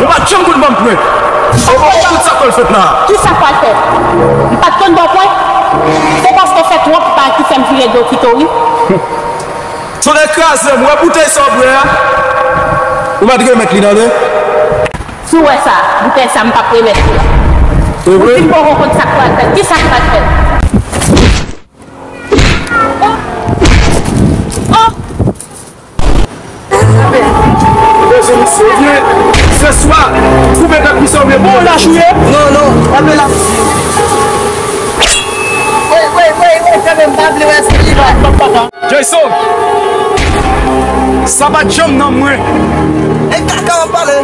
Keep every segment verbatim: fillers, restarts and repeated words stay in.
Ou pa t janm konn ban m pwen. Ou pa konn tout sa k pral fèt la. Kisa k pral fèt? M pa t konn ba w pwen? Se paske w fè twòp pa ki fè m vire do kite w, wi. Tande kraze m, wè boutèy sa w bwè a? Ou mèt remèt li, tande? Si w wè sa, boutèy sa, m p ap remèt li. Se vre? Ou di m poko konn sa k pral fèt. Kisa k pral fèt? Oh! Oh! Mesye, misye, se swa ou mèt ap pise oubyen bon lach ou ye. Non, non, kanpe la. Woy, woy, woy, woy, kanpe, m pa vle wè si li va. Jason, sa pa t janm nan mwen. E kaka w ap pale.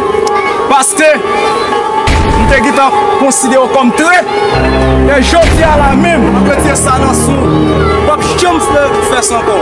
Paske m te gentan konsidere w kòm trèt. E jodi a la menm, m ap retire sa nan sou. W ap janm fè, fè sa ankò.